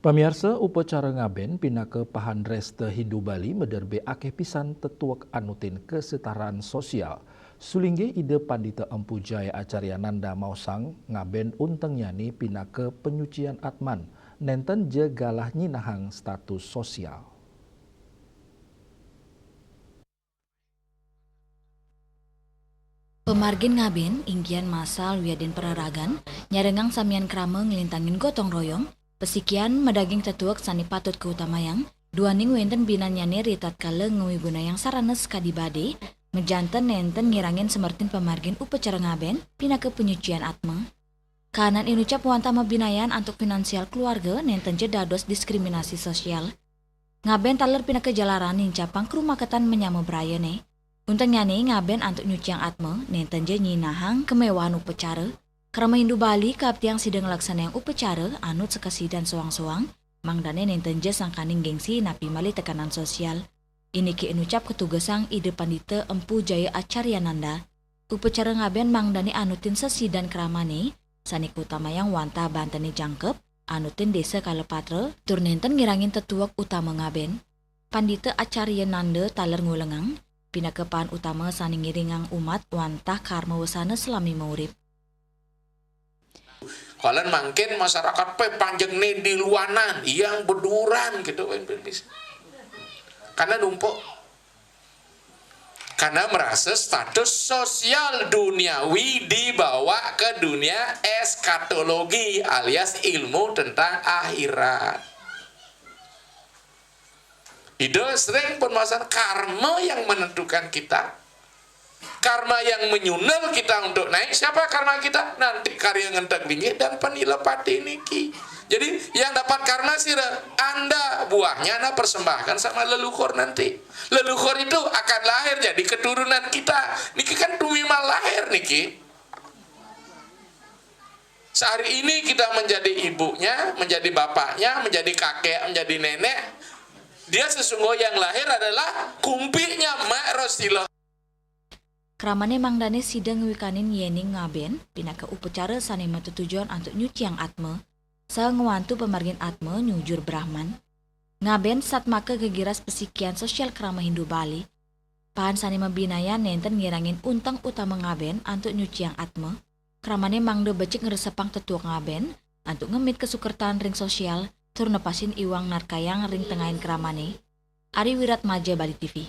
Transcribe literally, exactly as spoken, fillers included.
Pamiarsa, upacara ngaben pinaka pahan dresta Hindu Bali maderbe akeh pisan tetuek anutin kesetaraan sosial. Sulingge Ida Pandita Empu Jaya Acaryananda maosang ngaben untengnyane pinaka penyucian atman, nenten ja galah nyinahang status sosial. Pemargin ngaben, inggian masal wiadin peraragan, nyarengang samian krama nglintangin gotong royong, pasikian madaging tetuek sane patut kautamayang, duaning wenten binannyane ritatkala ngawigunayang sarana sakadi bade, majanten nenten ngirangin semertin pemargin upacara ngaben pinaka penyucian atma. Kahanan inucap wantah mabinayan antuk finansial keluarga nenten ja dados diskriminasi sosial. Ngaben taler pinaka jalaran nincapang karumaketan manyama brayane. Untengnyane ngaben antuk nyuciang atma, nenten ja nyinahang kemewahan upacara. Krama Hindu Bali kaaptiang sida nglaksanayang upacara anut sakasidan soang-soang, mangdane nenten ja sangkaning gengsi napi malih tekanan sosial. Indike inucap katugesang Ida Pandita Empu Jaya Acaryananda. Upacara ngaben mangdane anutin sasidan kramane, sane kautamayang wantah bantene jangkep, anutin desa kala patra, tur nenten ngirangin tetuek utama ngaben. Pandita Acaryananda taler ngulengang, pinaka pahan utama sane ngiringang umat wantah karma wesana salami maurip. Kalen mangkin masyarakat pe panjengne di luanan, yang beduran gitu kan, bisa. Karena numpuk. Karena merasa status sosial duniawi dibawa ke dunia eskatologi alias ilmu tentang akhirat. Ida sering pun masalah karma yang menentukan kita. Karma yang menyundul kita untuk naik, siapa karma kita? Nanti karya ngentek linggih dan penila pati niki. Jadi yang dapat karma sira, anda buahnya anda persembahkan sama leluhur nanti. Leluhur itu akan lahir jadi keturunan kita. Niki kan tumimal lahir niki. Sehari ini kita menjadi ibunya, menjadi bapaknya, menjadi kakek, menjadi nenek. Dia sesungguh yang lahir adalah kumpiknya Mak Rosila. Kramane mangdane sida ngwikanin yening ngaben, pinaka upacara sane matetujon antuk nyuciang atma, saha ngwantu pamargin atma nyujur Brahman. Ngaben satmaka gegiras pasikian sosial krama Hindu Bali. Pahan sane mabinayan nenten ngirangin unteng utama ngaben antuk nyuciang atma. Kramane mangda becik ngresepang tetuek ngaben, antuk ngemit kasukertan ring sosial, tur nepasin iwang narkayang ring tengahin kramane. Ari Wiratmaja, Bali T V.